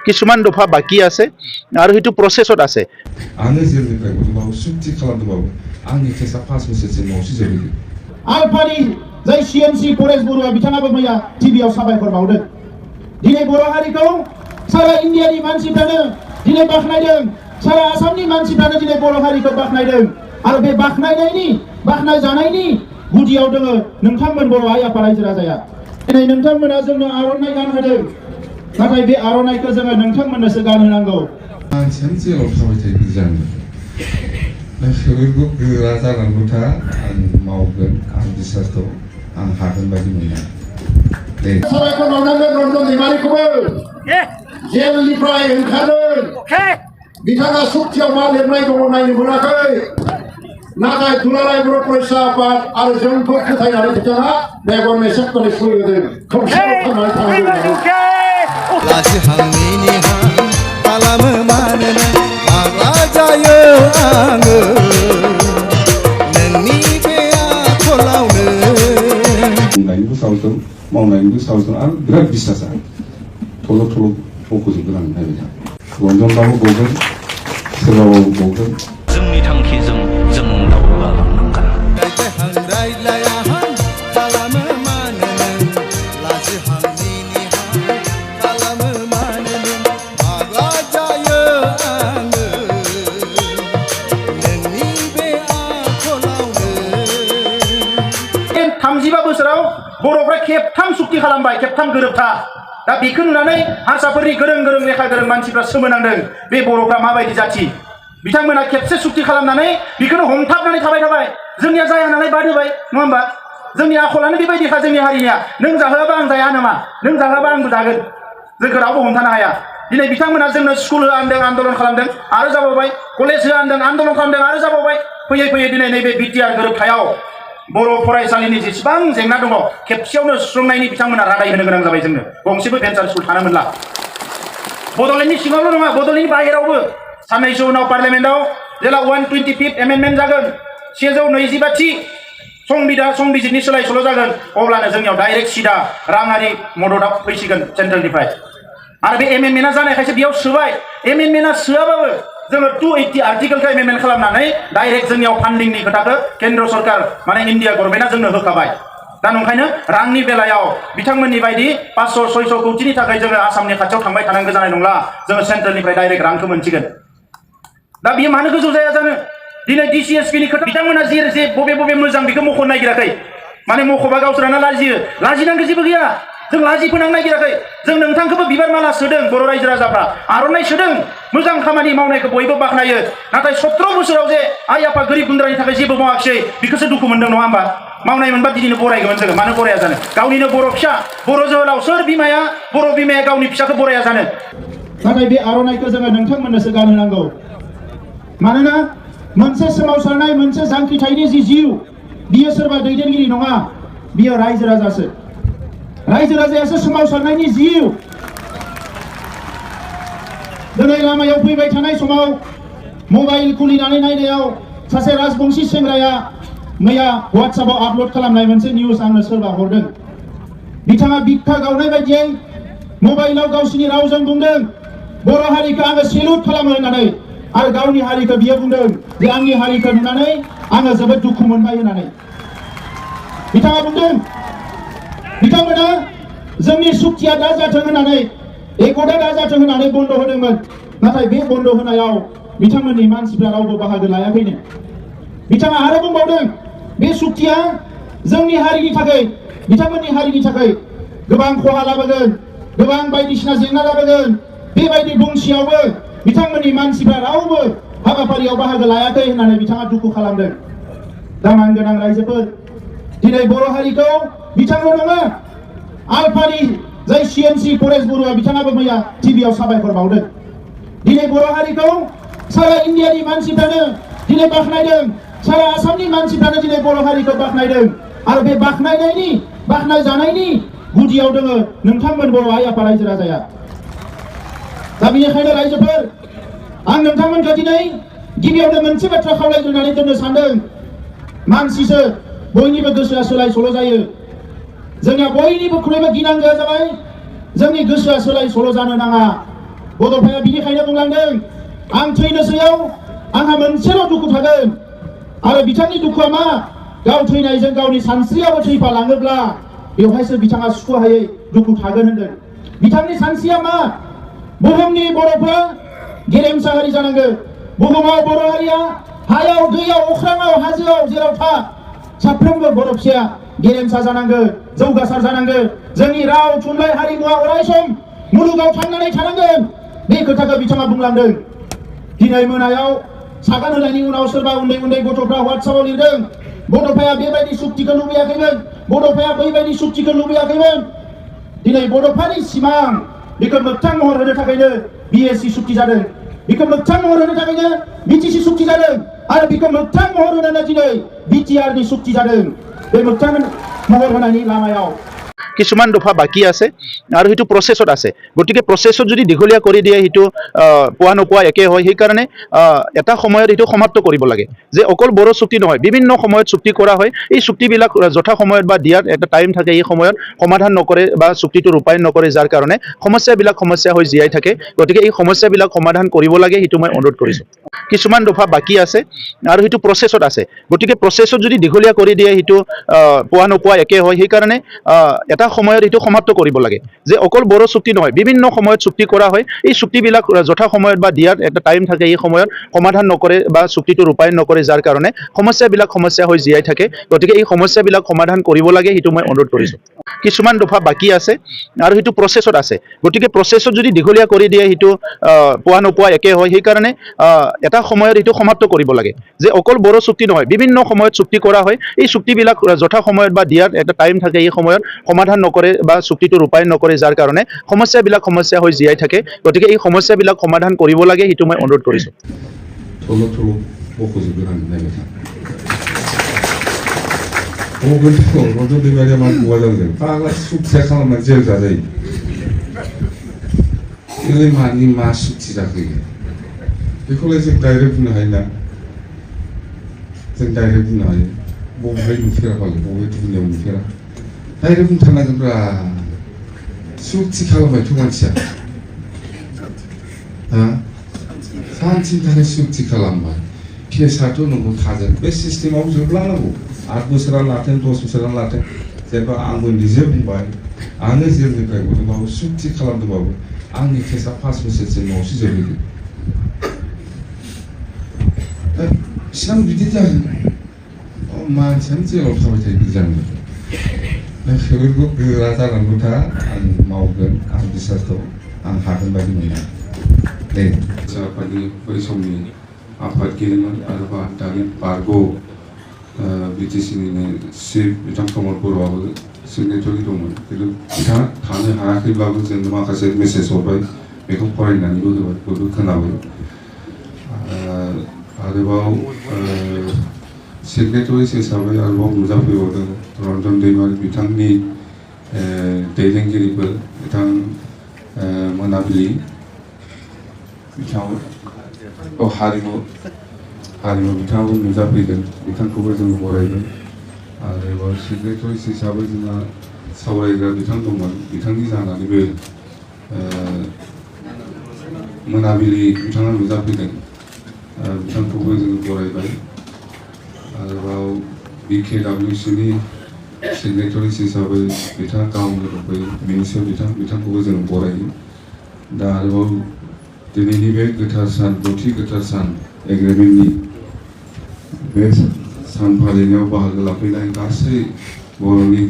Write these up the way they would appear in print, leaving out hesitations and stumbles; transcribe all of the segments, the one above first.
কিছুমান দফা বাকী আছে আৰু সেইটো প্ৰচেছত আছে। आलफानि जाय सीएमसी परेश बरुवा बिथाङाबो मैया टिभिआव साबायखर बावदों। दिनै बर' हारिखौ सारा इन्डियानि मानसिफ्रानो दिनै बाख्नायदों, सारा आसामनि मानसिफ्रानो दिनै बर' हारिखौ बाख्नायदों आरो बे बाख्नायजानायनि गुदियाव दङ नोंथांमोन बर' आइ आफा रायजो राजाया। दिनै नोंथांमोना जोंनो आर'नाइ गानहोदों, नाथाय बे आर'नाइखौ जोङो नोंथांमोननोसो गानहोनांगौ। नोंसोरबो गोरा जानांगौ था आं मावगोन, आं बिसास दं, आं हागोन बायदि मोना। साबायखर बावनांगोन रन्जन दैमारिखौबो जेलनिफ्राय ओंखारदों। बिथाङा सुक्तियाव मा लिरनाय दङ नायनो मोनाखै, नाथाय दुलाराय बर' फरायसा आफाद आरो जोंखौ फोथायनानै बिथाङा मेगन मेसेबखौनो खुलिहोदों। खौसेयाव थांनानै थानांगौ। बुंनायनिबो सावदों, मावनायनिबो सावदों आरो बिराद बिसासा थल' बख'जोबगोन आं नायबाय था। रन्जनबाबो गगोन, सोरबाबाबो गगोन। जोंनि थांखिजों जों दावगालांनांगोन। बोसोराव बर'फ्रा खेबथाम सुक्ति खालामबाय, खेबथाम गोरोबथा। दा बेखौ नुनानै हारसाफोरनि गोरों लेखा गोरों मानसिफ्रा सोमोनांदों बे बर'फ्रा माबायदि जाथि। बिथांमोना खेबसे सुक्ति खालामनानै बेखौनो हमथाबनानै थाबाय। जोंनिया जाया नालाय बाद होबाय, नङा होमबा? जोंनि आखलानो बेबायदिखा जोंनि हारिनिया। नों जाहोआबा आं जाया नामा, नों जाहोआबा आंबो जागोन। जोंखौ रावबो हमथानो हाया। दिनै बिथांमोना जोंनो स्कुल होआ होनदों, आन्दलन खालामदों आरो जाबावबाय। कलेज होआ होनदों, आन्दलन खालामदों आरो जाबावबाय। फैयै दिनै नैबे बिटिआर गोरोबथायाव बर' फरायसालिनि जेसेबां जेंना दङ खेबसेयावनो सुस्रांनायनि बिथांमोना रादाय होनो गोनां जाबाय। जोंनो गंसेबो भेन्सार स्कुल थानो मोनला। बड'लेण्डनि सिङावल' नङा, बड'लेण्डनि बाहेरावबो साननैसो उनाव पार्लियामेन्टआव जेला 125 एमेन्डमेन्ट जागोन, 125 संबिजितनि सोलाय सोल' जागोन, अब्लानो जोंनियाव डाइरेक्ट सिदा राङारि मददआ फैसिगोन सेन्ट्रेलनिफ्राय। आरो बे एमेन्डमेन्टआ जानायखायसो बेयाव सोबाय। एमेन्डमेन्टआ सोआबाबो जोङो 280 आर्टिकेलखौ एमेन्डमेन्ट खालामनानै डाइरेक्ट जोंनियाव फान्डिंनि खोथाखौ केन्द्र सरकार माने इन्डिया गभर्नमेन्टआ जोंनो होखाबाय। दा नंखायनो रांनि बेलायाव बिथांमोननि बायदि 500-600 कौटिनि थाखाय जोङो आसामनि खाथियाव थांबाय थानांगौ जानाय नंला। जोङो सेन्ट्रेलनिफ्राय डाइरेक्ट रांखौ मोनसिगोन। दा बेयो मानो गोजौ जाया जानो? दिनै DCSP नि खोथा बिथांमोना जे बबे मोजां बेखौ मख'नो नागिराखै। माने मख'बा गावसोरानो लाजियो। लाजिनांगौ जेबो गैया, जों लाजि फोनांनो नागिराखै। जों नोंथांखौबो बिबार माला सोदों, बर' रायजो राजाफ्रा आर'नाइ सोदों, मोजां खामानि मावनायखौ बयबो बाख्नायो। नाथाय 17 बोसोराव जे आइ आफा गोरिब गुन्द्रानि थाखाय जेबो मावाखिसै, बेखौसो दुखु मोनदों, नङा होमबा? मावनाय मोनबा दिनैनो बरायगौमोन जोङो, मानो बराया जानो? गावनिनो बर' फिसा, बर' जोहोलाव, सोर बिमाया बर' बिमाया गावनि फिसाखौ बराया जानो? नाथाय बे आर'नाइखौ जोङो नोंथांमोननोसो गानहोनांगौ। मानोना मोनसे सोमावसारनाय, मोनसे जांख्रिथायनि जि जिउ, बियो सोरबा दैदेनगिरि नङा, बियो रायजो राजासो। रायजो राजायासो सोमावसारनायनि जिउ। दिनै लामायाव फैबाय थानाय समाव मबाइल खुलिनानै नायनायाव सासे राजबंशी सेंग्राया मैया WhatsAppआव आपल'ड खालामनाय मोनसे निउज आंनो सोरबा हरदों। बिथाङा बिखा गावनाय बायदियै मबाइलाव गावसिनि रावजों बुंदों, बर' हारिखौ आङो सेलुट खालामो होननानै। आरो गावनि हारिखौ बियो बुंदों जे आंनि हारिखौ नुनानै आङो जोबोद दुखु मोनबाय होननानै। बिथाङा बुंदों बिथांमोना जोंनि सुक्तिया दा जाथों होननानै, एकता दा जाथों होननानै बन्द होदोंमोन। नाथाय बे बन्द होनायाव बिथांमोननि मानसिफ्रा रावबो बाहागो लायाखैनो। बिथाङा आरो बुंबावदों बे सुक्तिया जोंनि हारिनि थाखाय, बिथांमोननि हारिनि थाखाय गोबां खहा लाबोगोन, गोबां बायदिसिना जेंना लाबोगोन। बेबायदि बुंसेयावबो बिथांमोननि मानसिफ्रा रावबो हाबाफारियाव बाहागो लायाखै होननानै बिथाङा दुखु खालामदों। दामान गोनां रायजोफोर, दिनै बर' हारिखौ बिथांल' नङा, आलफानि जाय सीएमसी परेश बरुवा बिथाङाबो मैया टिभिआव साबायखर बावदों। दिनै बर' हारिखौ सारा इन्डियानि मानसिफ्रानो दिनै बाख्नायदों, सारा आसामनि मानसिफ्रानो दिनै बर' हारिखौ बाख्नायदों। आरो बे बाख्नायजानायनि गुदियाव दङ नोंथांमोन बर' आइ आफा रायजो राजाया। दा बेनिखायनो रायजोफोर, आं नोंथांमोनखौ दिनै गिबियावनो मोनसे बाथ्रा खावलायग्रोनानै दोननो सानदों। मानसिसो, बयनिबो गोसोआ सोलाय सोल' जायो। जोंनिया बयनिबोख्रुइबो गिनांगौआ जाबाय जोंनि गोसोआ सोलाय सोल' जानो नाङा बड'फाया बिनिखायनो बुंलांदों आं थैनोसैयाव आंहा मोनसेल' दुखु थागोन आरो बिथांनि दुखुआ मा गाव थैनायजों गावनि सानस्रियाबो थैफालाङोब्ला बेवहायसो बिथाङा सुखुहायै दुखु थागोन होनदों बिथांनि सानस्रिया मा बुहुमनि बर'फ्रा गेरेमसा हारि जानांगोन बुहुमाव बर' हारिया हायाव दैयाव अख्राङाव हाजोआव जेराव था साफ्रोमबो बर' फिसाया गेरेमसा जानांगोन जौगासार जानांगोन जोंनि राव थुनलाइ हारिमुवा अरायसम मुलुगाव थांनानै थानांगोन बे खोथाखौ बिथाङा बुंलांदों दिनै मोनायाव सागान होनायनि उनाव सोरबा उन्दै उन्दै गथ'फ्रा WhatsApp-आव लिरदों बड'फाया बेबायदि सुक्तिखौ लुबैयाखैमोन बड'फाया बैबायदि सुक्तिखौ लुबैयाखैमोन दिनै बड'फानि सिमां बेखौ मोगथां महर होनो थाखायनो BSc सुक्ति जादों बेखौ मोगथां महर होनो थाखायनो BTC सुक्ति जादों आरो बेखौ मोगथां महर होनानै दिनै BTR-नि सुक्ति जादों बे मोगथां महर होनायनि लामायाव কিছুমান দফা বাকী আছে আৰু সেইটো প্ৰচেছত আছে গতিকে প্ৰচেছত যদি দীঘলীয়া কৰি দিয়ে সেইটো পোৱা নোপোৱা একে হয় সেইকাৰণে এটা সময়ত এইটো সমাপ্ত কৰিব লাগে যে অকল বড়ো চুক্তি নহয় বিভিন্ন সময়ত চুক্তি কৰা হয় এই চুক্তিবিলাক যথা সময়ত বা দিয়াত এটা টাইম থাকে এই সময়ত সমাধান নকৰে বা চুক্তিটো ৰূপায়ণ নকৰে যাৰ কাৰণে সমস্যা হৈ জীয়াই থাকে গতিকে এই সমস্যাবিলাক সমাধান কৰিব লাগে সেইটো মই অনুৰোধ কৰিছোঁ কিছুমান দফা বাকী আছে আৰু সেইটো প্ৰচেছত আছে গতিকে প্ৰচেছত যদি দীঘলীয়া কৰি দিয়ে সেইটো পোৱা নোপোৱা একে হয় সেইকাৰণে এটা সময়ত এইটো সমাপ্ত কৰিব লাগে যে অকল বড়ো চুক্তি নহয় বিভিন্ন সময়ত চুক্তি কৰা হয় এই চুক্তিবিলাক যথা সময়ত বা দিয়াত এটা টাইম থাকে এই সময়ত সমাধান নকৰে বা চুক্তিটো ৰূপায়ণ নকৰে যাৰ কাৰণে সমস্যা হৈ জীয়াই থাকে গতিকে এই সমস্যাবিলাক সমাধান কৰিব লাগে সেইটো মই অনুৰোধ কৰিছোঁ কিছুমান দফা বাকী আছে আৰু সেইটো প্ৰচেছত আছে গতিকে প্ৰচেছত যদি দীঘলীয়া কৰি দিয়ে সেইটো পোৱা নোপোৱা একে হয় সেইকাৰণে এটা সময়ত এইটো সমাপ্ত কৰিব লাগে যে অকল বড়ো চুক্তি নহয় বিভিন্ন সময়ত চুক্তি কৰা হয় এই চুক্তিবিলাক যথা সময়ত বা দিয়াত এটা টাইম থাকে এই সময়ত সমাধান নকৰে বা চুক্তিটো ৰূপায়ণ নকৰে যাৰ কাৰণে সমস্যা হৈ জীয়াই থাকে গতিকে এই সমস্যাবিলাক সমাধান কৰিব লাগে সেইটো মই অনুৰোধ কৰিছোঁ থল'থল' मख'जोबगोन आं नायबाय था रन्जन दैमारिया मा बुवा जादों फाग्ला सुक्तिया खालामनानै जेल जाजायो बेलाय मानि मा सुक्ति जाखो बेखौलाय जों डाइरेक्ट बुंनो हायो ना जों डाइरेक्ट बुंनो हायो बबेहाय नुफेरा फालाय बबे दुनियाव नुफेरा डाइरेक्ट बुंथारनांगोनब्रा सुक्ति खालामबायथ' मानसिया सानसेनि थाखाय सुक्ति खालामबाय केसआथ' नोंखौ थागोन बे सिस्टेमाव जोबलांनांगौ 8 बोसोरानो लाथों 10 बोसोरानो लाथों जेनेबा आंबो निजे बुंबाय आङो जेलनिफ्राय गदोंबाबो सुक्ति खालामदोंबाबो आंनि केसआ 5 बोसोरसो उनावसो जोबहैगोन बिसिनाव बिदि जागोन मानसियानो जेलाव थाबाय थायो बिदि जागोन बेफोरखौ गोरा जानांगौ था आं मावगोन आं बिसास दं आं हागोन बायदि मोना दे आफादनि बै समनि आफादगिरिमोन आरो दानि बारग' BTC-निनो चिफ बिथां प्रमद बर'आबो सिगनेटरि दंमोन खिन्थु बिथाङा थानो हायाखैब्लाबो जोंनो माखासे मेसेज हरबाय बेखौ फरायनानैबो होबाय बयबो खोनाबाय आरोबाव सिगनेटरिस हिसाबै आरोबाव नुजाफैबावदों रन्जन दैमारि बिथांनि दैदेनगिरिफोर बिथां मोनाबिलि बिथाङा हारिमु बिथाङाबो नुजाफैदों बिथांखौबो जों बरायदों आरोबाव सिगनेटरिस हिसाबै जोंहा सावरायग्रा बिथां दंमोन बिथांनि जानानैबो मोनाबिलि बिथाङा नुजाफैदों बिथांखौबो जों बरायबाय आरोबाव BKWC-नि सिगनेटरिस हिसाबै बिथाङा गावनो दंफैयो मिनिसर बिथांखौबो जों बरायो दा आरोबाव दिनैनि बे गोथार सान 10थि गोथार सान एग्रिमेन्टनि बे सान फालिनायाव बाहागो लाफैनाय गासै बर'नि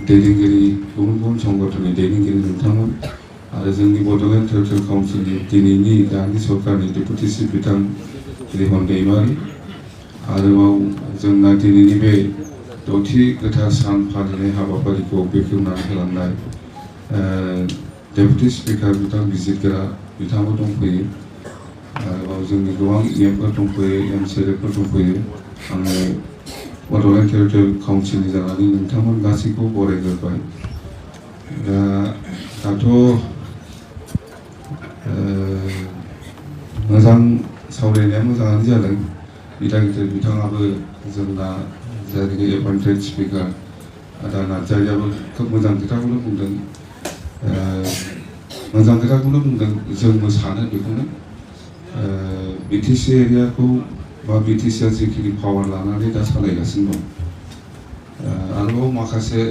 दैदेनगिरि गुबुन गुबुन संगठननि दैदेनगिरि नोंथांमोन आरो जोंनि बड'लेण्ड टेरिटरियेल काउन्सिलनि दिनैनि दानि सरकारनि डेपुटि चिफ बिथां रिहन दैमारि आरोबाव जोंना दिनैनि बे 10थि गोथार सान फालिनाय हाबाफारिखौ बेखेवनानै होलांनाय डेपुटि स्पिकार बिथां बिजिरग्रा बिथाङाबो दंफैयो आरोबाव जोंनि गोबां EMफोर दंफैयो MCLAफोर दंफैयो आङो बड'लेण्ड टेरिटरियेल काउन्सिलनि जानानै नोंथांमोन गासैखौबो बरायग्रोबाय दाथ' मोजां सावरायनाया मोजाङानो जादों बिथाङाबो जोंना जायनाखि एपइन्टेड स्पिकार आदा नार्जारियाबो खोब मोजां खोथाखौनो बुंदों मोजां खोथाखौनो बुंदों जोंबो सानो बेखौनो बिटिसि एरियाखौ बा बिटिसिआ जिखिनि पावार लानानै दा सालायगासिनो दं आरोबाव माखासे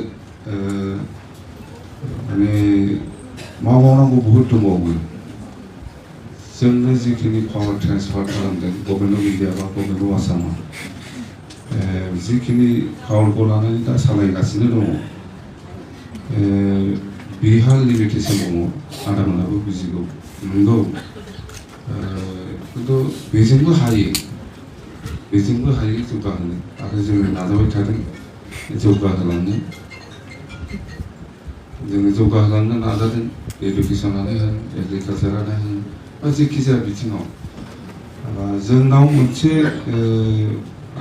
माने मावनांगौ बहुद दंबावो जोंनो जिखिनि पावार ट्रेन्सफार खालामदों गभर्नमेन्ट अफ इन्डिया बा गभर्नमेन्ट अफ आसामा जिखिनि पावारखौ लानानै दा सालायगासिनो दङ बिहा लिमिटेसन दङ आदामोनाबो बुजिगौ नंगौ खिन्थु बेजोंबो हायो जौगाहोनो आरो जोङो नाजाबाय थादों जौगाहोलांनो जोङो जौगाहोलांनो नाजादों एडुकेसनानो होन एग्रिकालचारानो होन बा जेखिजाया बिथिङाव जोंनाव मोनसे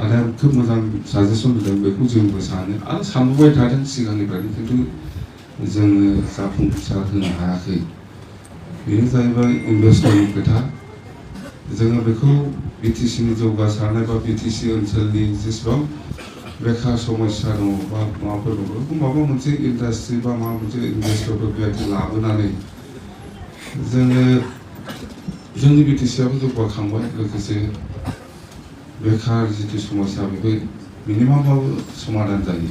आदाया खोब मोजां साजेसन होदों बेखौ जोंबो सानो आरो सानबोबाय थादों सिगांनिफ्रायनो खिन्थु जोङो जाफुंसार होनो हायाखै बेनो जाहैबाय इनभेस्टरनि खोथा जोङो बेखौ बिटिसिनि जौगासारनाय बा बिटिसि ओनसोलनि जेसेबां बेखार समस्या दङ बा माबाफोर दङ बेखौ माबा मोनसे इन्डास्ट्रि बा माबा मोनसे इनभेस्टरफोर बेबायदि लाबोनानै जोङो जोंनि बिटिसिआबो जौगाखांबाय लोगोसे बेखार जिथु समस्या बेबो मिनिमामबाबो समाधान जायो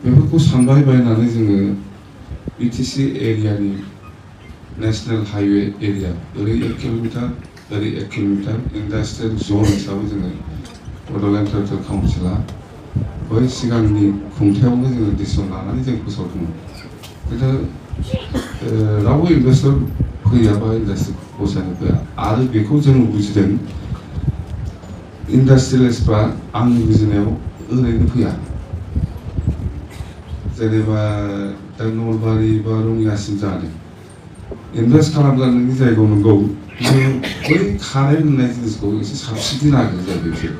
बेफोरखौ सानबाय बायनानै जोङो बिटिसि एरियानि नेशनेल हाइवे एरिया ओरै 1 किल'मिटार ओरै 1 किल'मिटार इन्डास्ट्रियेल जन हिसाबै जोङो बड'लेण्ड टेरिटरियेल काउन्सिला बै सिगांनि खुंथायावनो जोङो डिसिसन लानानै जों फोसावदोंमोन खिन्थु रावबो इनभेस्टर फैया बा इन्डास्ट्रि बसायनो फैया आरो बेखौ जों बुजिदों इन्डास्ट्रियेलिस्टफ्रा आंनि बुजिनायाव ओरैनो फैया जेनेबा दा नलबारि बा रङियासिम जानो इनभेस्ट खालामग्रा नोंनि जायगायाव नंगौ बै खारेन्ट होननाय जिनिसखौ एसे साबसिडि नागिरो जाहैबाय बिसोर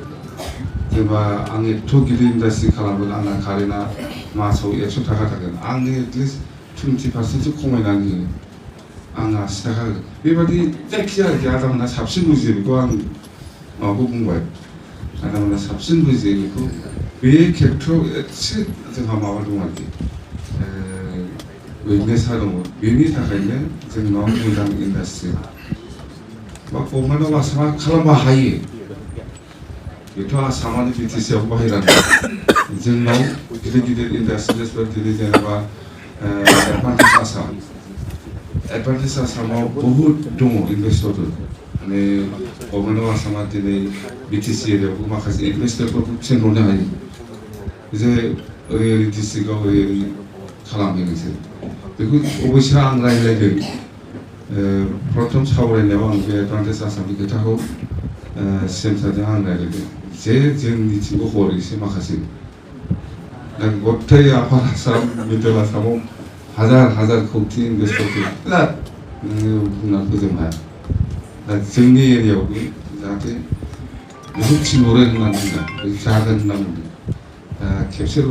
जेनेबा आं एथ' गिदिर इन्डास्ट्रि खालामगोन आंना कारेन्टआ मासाव 100 थाखा थागोन आंनो एटलिस्ट 20% खमायनानै होयो आं 80 थाखा होगोन बेबादि जायखिजाया आदामोना साबसिन बुजियो बेखौ आं माबाखौ बुंबाय आदामोना साबसिन बुजियो बेखौ बे खेथ्रआव एसे जोंहा माबा दं आरोखि उइकनेसा दङ बेनि थाखायनो जोंनाव मोजां इन्डास्ट्रि बा गभर्नमेन्ट अफ आसामा खालामनो हायो बेथ' आसामानो बिटिसिआव बाहेरा जोंनाव गिदिर गिदिर इन्डास्ट्रिसफोर दिनै जेनेबा एडभान्टेज आसामाव बहुद दङ इन्भेस्टरफोर माने गभर्नमेन्ट अफ आसामा दिनै बिटिसि एरियायावबो माखासे इन्भेस्टरफोरखौ थिनहरनो हायो जे ओरै डिस्ट्रिक्टआव ओरै खालामो नोंसोर बेखौ अबयस्से आं रायज्लायदों प्रथम सावरायनायाव आं बे एडभान्टेज आसामनि खोथाखौ सिएम सारजों आं रायज्लायदों जे जोंनिथिंबो हरो एसे माखासे दा गथाय आफार आसाम मिडल आसामाव हाजार कौटि इन्भेस्टरफोर बिराद नोङो बुंनानै फोजोबनो हाया दा जोंनि एरियायावबो जाहाथे बेखौ थिनहरो होननानै बुंदों जागोन होनना बुंदों दा खेबसेल'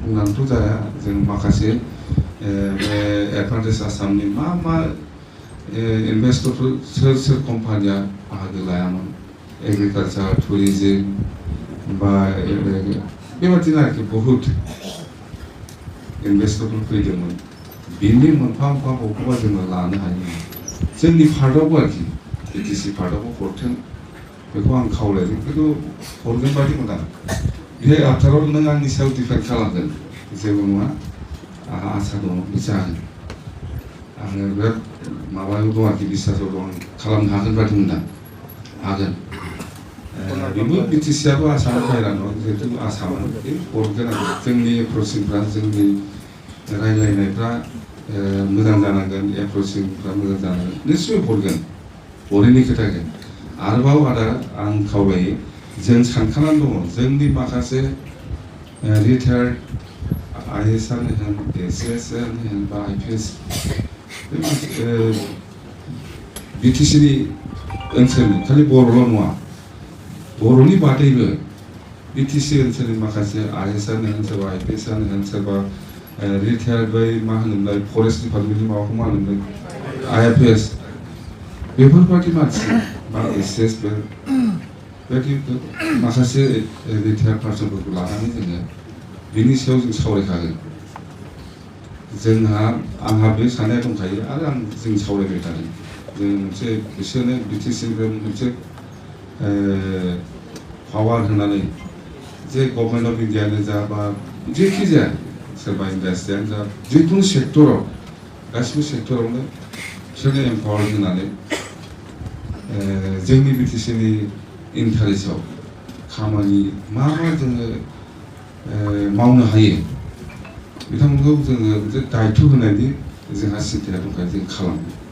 बुंनानैथ' जाया जों माखासे बे एडभान्टेज आसामनि मा इन्भेस्टरफोर सोर कम्पानिया बाहागो लायामोन एग्रिकालचार टुरिजम बा बेबादिनो आरोखि बहुद इन्भेस्टरफोर फैदोंमोन बेनि मोनफा मोनफा बबेखौबा जोङो लानो हायो जोंनि पार्टआवबो आरोखि बिटिसि पार्टआवबो हरथों बेखौ आं खावलायदों खिन्थु हरगोन बादि मोना बे आफ्टाराव नों आंनि सायाव डिपेन्ड खालामगोन जेबो नङा आंहा आसा दङ बे जागोन आङो बिराद माबायाव दं आरोखि बिसासाव दं खालामनो हागोन बादि मोनदां हागोन बेबो बिटिसिआबो आसामाव बाहेरा नङा जिहेतु आसामाव हरगोन आरो जोंनि एप्रचिंफ्रा जोंनि रायज्लायनायफ्रा मोजां जानांगोन एप्रचिंफ्रा मोजां जानांगोन निश्चय हरगोन हरैनि खोथा गैया आरोबाव आदा आं खावलायो जों सानखानानै दङ जोंनि माखासे रिटायार्ड IAS आनो होन SAS आनो होन बा IPS बिटिसिनि ओनसोलनि खालि बर'ल' नङा बर'नि बादैबो बिटिसि ओनसोलनि माखासे IAS आनो होन सोरबा IPS आनो होन सोरबा रिटायार्ड बै मा होनोमोनलाय फरेस्ट डिपार्टमेन्टनि माबाखौ मा होनोमोन IFS बेफोरबादि मानसि बा SS बेबायदि माखासे रिटायार्ड पार्सनफोरखौ लानानै जोङो बिनि सायाव जों सावरायखागोन जोंहा आंहा बे साननाया दंखायो आरो जों सावरायबाय थादों जों मोनसे बिसोरनो बिटिसिनिफ्राय मोनसे पावार होनानै जे गभर्नमेन्ट अफ इन्डियानो जा बा जेखि जाया सोरबा इन्डास्ट्रियानो जा जिखुनु सेक्टराव गासिबो सेक्टरावनो बिसोरनो एम्पावार होनानै जोंनि बिटिसिनि इन्टारेस्टआव खामानि मा जोङो मावनो हायो बिथांमोनखौ जोङो मोनसे दायित्व होनायनि जोंहा सिन्ताया दंखायो जों खालामो